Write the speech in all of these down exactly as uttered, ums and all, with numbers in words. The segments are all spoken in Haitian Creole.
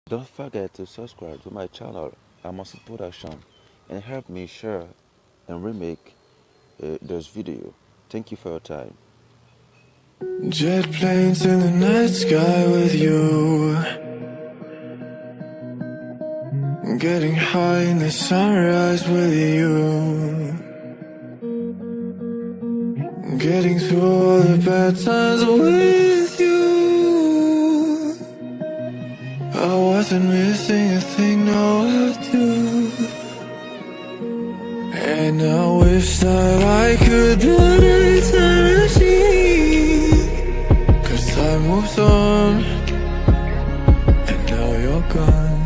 Don't forget to subscribe to my channel, Amasit Production, and help me share and remake uh, this video. Thank you for your time. Jet planes in the night sky with you. Getting high in the sunrise with you. Getting through all the bad times with you. I wasn't missing a thing, no, I do. And I wish that I could put a time machine. 'Cause time moves on, and now you're gone.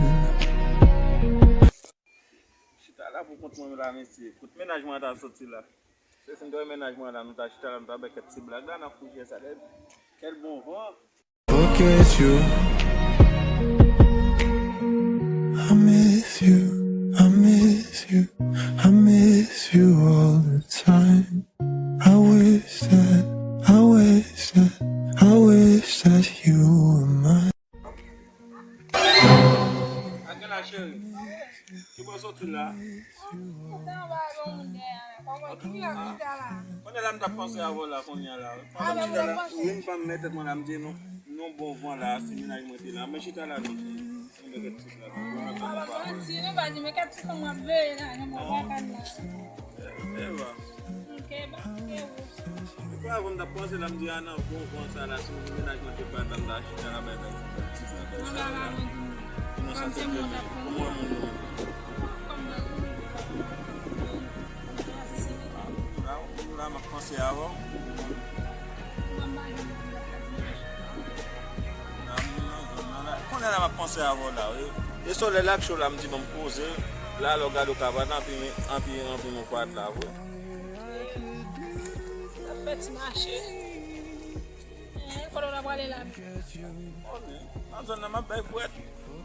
Chita la pou kont mwen la, mesye. Kot mennaj mwen ta soti la? Se si m te wè mennaj mwen la, nou ta chita la, nou ta bay kèk ti blag la, n ap koute sa. Kèl bon van. Forget you. I miss you, I miss you, I miss you all the time. I wish that, I wish that, I wish that you were mine. Ak gen la, cheri. Ki bò w soti la? Kounye a la m t ap panse avè w la, kounye a la. Pandan m chita la, wi, m pa m mete tèt mwen la, m di non, non, bon van la, se mennaj mwen te la. Men chita la non. Mwen mete ti la. Bon, mwen pa m pa. Manti, nou pa di, men kèt ti kòm w ap veye la, nan mwen pa la. Eva. Ok, ba, ok, wi. Epi avan m t ap panse la, m di, a nan bon van sa la, si mennaj mwen te pa la, m ta chita la bay ti bèl ti bèl sa la. Kòman sa te fè? Kòman moun yo? La, la, m ap panse avè w. Kounye a la m ap panse avè w la, wi. E solèy la k cho la, m di bon m poze. La, lè w gade w ka pa anpi, anpi, anpi mwen kwat la, wi. Sa fè ti mache. Eh, kote w ta prale la? Konnen, nan zòn nan m ap bay bwèt.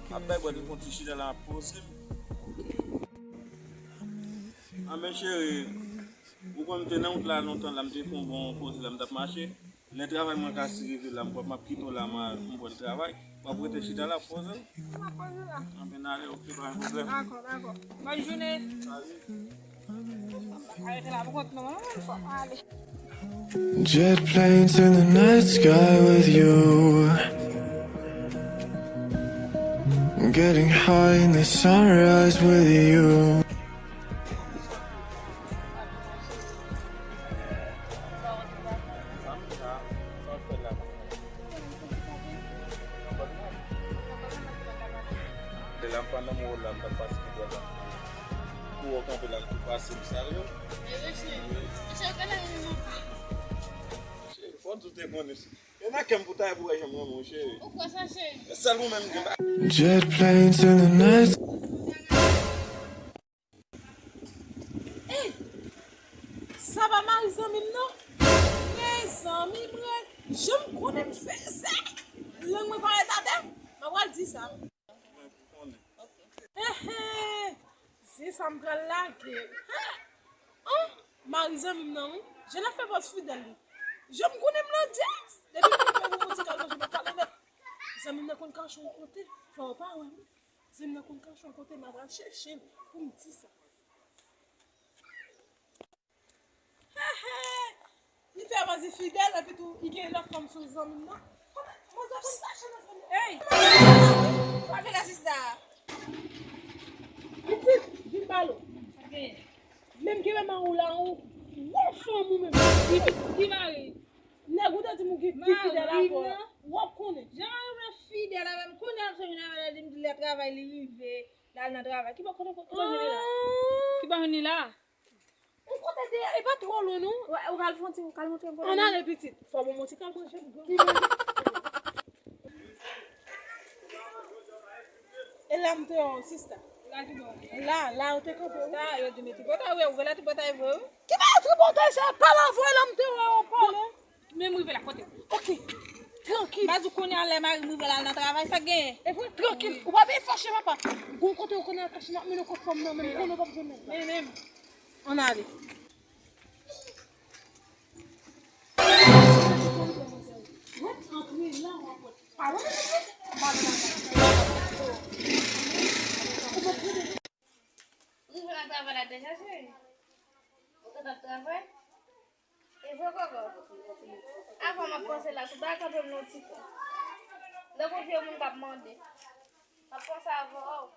M ap bay bwèt, m pran ti chita la, m ap poze. A men cheri, ou konn m te nan wout la lontan la, m te fè yon bon koze la, m t ap mache. Lè travay mwen ka si rive la, m pran, m ap kite w la, m a, m pran travay. W ap rete chita la, poze w. M ap poze la. Anben ale, oke, pa gen pwoblèm. Dakò, dakò. Bòn jounen. Salut. Arete la pou kont nou, mwen, fò m ale. Jet planes in the night sky with you. Getting high in the sunrise with you. Lè m pa nan mwen la, m t ap pase tout la. Kou w kanpe la, m tou pase, m salye w. Cheri, fò w tou te konnen. E nan kè m pou ta ye pou wè jan m renmen w, cheri. Ou kwè sa, cheri? E sèl ou menm ki gen ba. Jet planes in the night. Eh, sa pa mari zanmi m, non? Mezanmi, mwen, jan m konnen m feze. Lang mwen parèt atè, m ap pral di sa. Ehe, se sa m pral lage. An, mari zanmi m nan, wi. Jan l ap fè bòs fidèl li. Jan m konnen m nan djèks. Depi m rive pou mwen ti kal manje, m ap pale nèt. Zanmi m nan konn kache yon kote. Fò w pa wè m. Zanmi m nan konn kache yon kote, m ap pral chèche l pou m di sa. Li fè manzi fidèl, epi tou, li gen lòt fanm sou zanmi m nan. Kòman manzè konn kache nan zanmi m? Ey! Pa vin la, sista. Pitit, vin pale w. Menm ki menm an ou la, ou gwo fanm ou menm. Ki, ki mari? Nèg ou te di m ki pi fidèl avè w. W ap konnen. Jan mari m nan fidèl avè m, kounye a m sonje nan avè l, li m di lè travay li rive, l al nan travay. Ki bò kote, ki bò jwenn li la? Ki bò jwenn li la? Ou kote de, e pa twò lwen non. Ou, ou kal fè yon ti, ou kal montre m kote. Ann ale pitit. Fò bon mwen ti kal manje. E la m te wè w, sista. La ki bò? La, la ou te kanpe, wi. Sa, yo di m tripotay, wi, ou wè la tripotay vre, wi. Ki bagay tripotay sa? Pa la vre, la m te wè w, pa non. Men m rive la, kote? Ok. Trankil. M a di w kounye a lè mari m rive la nan travay, sa k genyen? E vre, trankil. Ou pa bezwen fache, papa. Gon kote ou konnen al kache, m ap mennen w kot fanm nan, men m konnen w p ap jwenn nèg la. Men, men. Ann ale. Ret antre la, w ap wè. Pa wè, m ap wè. Ou rive nan travay la deja, cheri? Ou te ap travay? E vre, kòkò? Avan m ap panse la, sou pa kanpe m nan ti kwen. Tankou vye moun k ap mande. M ap panse avan w.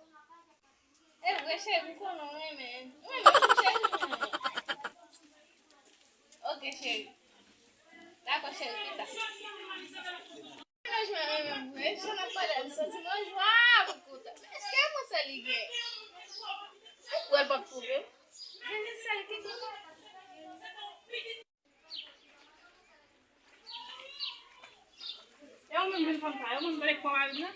E vre, cheri, m konnen w renmen. Ou renmen m, cheri, ou renmen m. Ok, cheri. Dakò, cheri, pita. Menaj mwen renmen m vre. Jan n ap pale a, m santi mwen jwa, mwen kontan. Men èske e mwen sèl li gen? Ou kwè l p ap twonpe m? Jezi sèl ki konn. E ou menm vin fanm sa, e ou menm nèg pran mari m nan?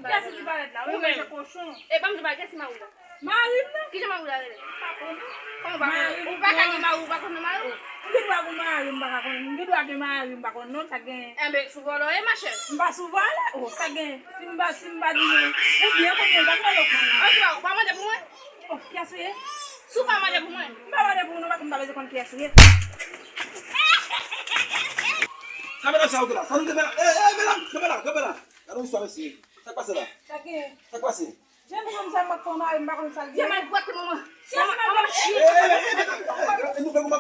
Kiyès ki parèt la? Ou menm. Ou menm kochon. E pa m di bagay, kiyès ki mari w la? Mari m nan. Kijan mari w la rele? Pa konnen. Kòman w pa konnen? Ou pa ka gen mari, ou pa konn non mari w? M gen dwa gen mari, m pa ka konnen. M gen dwa gen mari, m pa konn non, sa gen. Enben, sou vòlò w ye, machè. M pa sou vòlò. Oh, sa gen. Si m pa, si m pa di non. Ou byen konnen, m pa vòlò konnen. Ann, ou pa mande pou mwen? Oh, kiyès ou ye? Si w pa mande pou mwen. M pa mande pou ou non, paske m pa bezwen konn kiyès ou ye. Sa medam sa yo gen la? Sa nou gen la? Ey, ey, medam, kanpe la, kanpe la. Gade yon istwa, mesye. Sa k pase la? Sa k gen? Sa k pase? Jenn fanm sa, m ap pran mari, m pa konn sa l gen. Vye malpwòt, manman. Manman, manman, chyen. Ey, ey, ey, medam. Ey, nou fè kòman?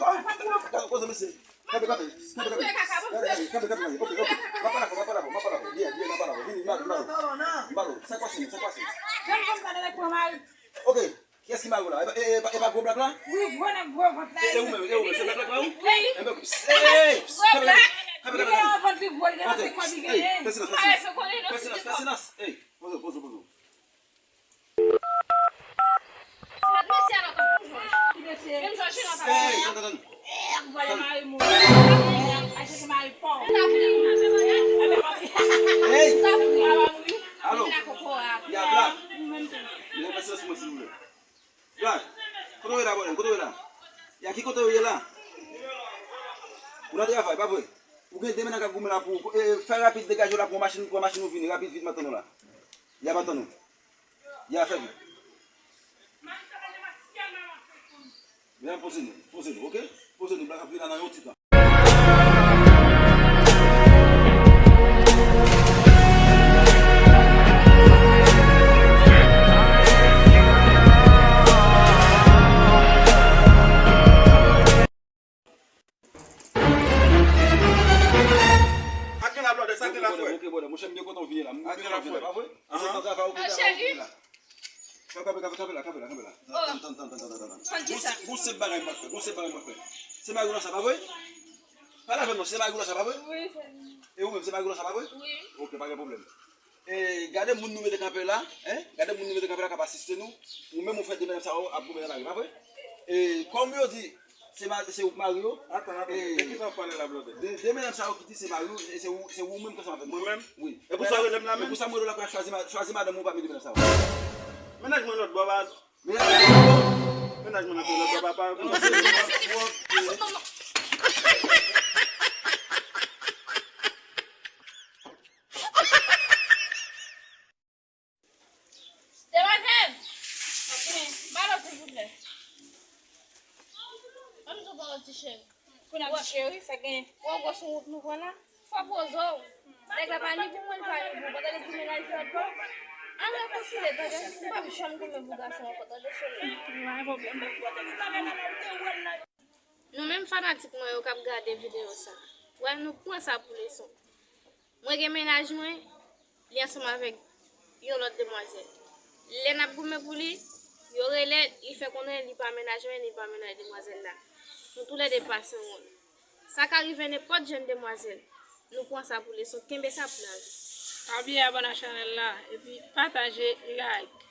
Gade, koze, mesye. Kanpe, kanpe, kanpe, kanpe. Ey, kanpe, kanpe, kanpe. Ok, ok. M ap pale avè w, m ap pale avè w, m ap pale avè w. Vini, vini, vini, m ap pale avè w. Vini, vini, vini. M pale avè w. Sa k pase, sa k pase? Jenn fanm sa, nèg pran mari. Ok. Kiyès ki mari w la? E pa, e, e, e pa gwo blak la? Wi, gwo nèg gwo vant la. E, e ou menm, e ou menm, se blak la ki mari w? Wi. Enben, pss, ey, pss, kanpe, kanpe, kanpe, kanpe. Li gen yon vant li gwo, li gen yon ti kòb li genyen. Fè silans, fè silans. Fè silans, fè silans. Ey, poze w, poze w, poze w. Ti mèt mesye a nan kòb pou Jòj. Ki mesye? Menm Jòj, non, sa pa. Ey, tann, tann, tann. Vòlè mari moun. Achte mari paw. Ey! Alo! Ya, Black! Mwen fè silans pou mwen, silvouplè. Black! Kote w ye la, bòdèl? Kote w ye la? Ya, ki kote w ye la? Ou nan travay, pa vre? Ou gen de medam k ap goumen la pou ou. E, fè rapid, degaje w la pou yon machin, pou yon machin ou vini. Rapid, vit, m ap tann ou la. Ya, m ap tann ou. Ya, fè vit. Men poze nou, poze nou, ok? Poze nou, Black ap vin la nan yon ti tan. Ak gen la, blòdè, sa gen la, frè? Ok, brother, monchè, m byen kontan w vini la. M byen kontan w vini la, pa vre? Ou kontan travay, ou kontan travay, ou vini la. Kanpe, kanpe, kanpe la, kanpe la, kanpe la. Tann, tann, tann, tann, tann, tann. Gon seri, gon seri bagay m ap fè, gon seri bagay m ap fè. Se mari w lan sa, pa vre? Pale avè m non, se mari w lan sa, pa vre? Wi, se li. E ou menm, se mari w lan sa, pa vre? Wi. Ok, pa gen pwoblèm. E gade moun nou mete kanpe la, en? Gade moun nou mete kanpe la k ap asiste nou. Ou menm ou fè de medam sa yo ap goumen nan lari, pa vre? E kòm yo di, se ma-, se ou k mari yo. Atann, atann, de ki sa w ap pale la, blòdè? De, de medam sa yo ki di se mari yo, e se ou, se ou menm k ansanm avè m. Mwen menm? Wi. E pou sa w rele m la menm? E pou sa m rele w la, chwazi ma-, chwazi madanm ou pami de medam sa yo. Mennaj mwen lòt bò, baz. Mennaj mwen lòt bò? Mennaj mwen lòt bò, papa. Demwazèl! Balo, silvouplè. Ban m di w balo, ti cheri. Kounye a, ti cheri, sa gen? Wè w gwo sou wout nou pran la? Fò poze w. Nèg la pa ni pou mwen, li pa ni pou ou. Pandan li di mennaj lòt bò. An rekonsile, tande? M p ap janm goumen pou gason ankò, tande, cheri? Pa gen pwoblèm, boo. Nou menm fanatik mwen yo k ap gade videyo sa, wè, nou pran sa pou leson. Mwen gen mennaj mwen, li ansanm avèk yon lòt demwazèl. Lè n ap goumen pou li, yo rele, li fè konnen li pa mennaj mwen, li pa mennaj demwazèl la. Nou toulède pase yon wòl. Sa ka rive nenpòt jèn demwazèl. Nou pran sa pou leson, kenbe sa pou lavi. Pa bliye abòne ak chanèl la, epi pataje, like.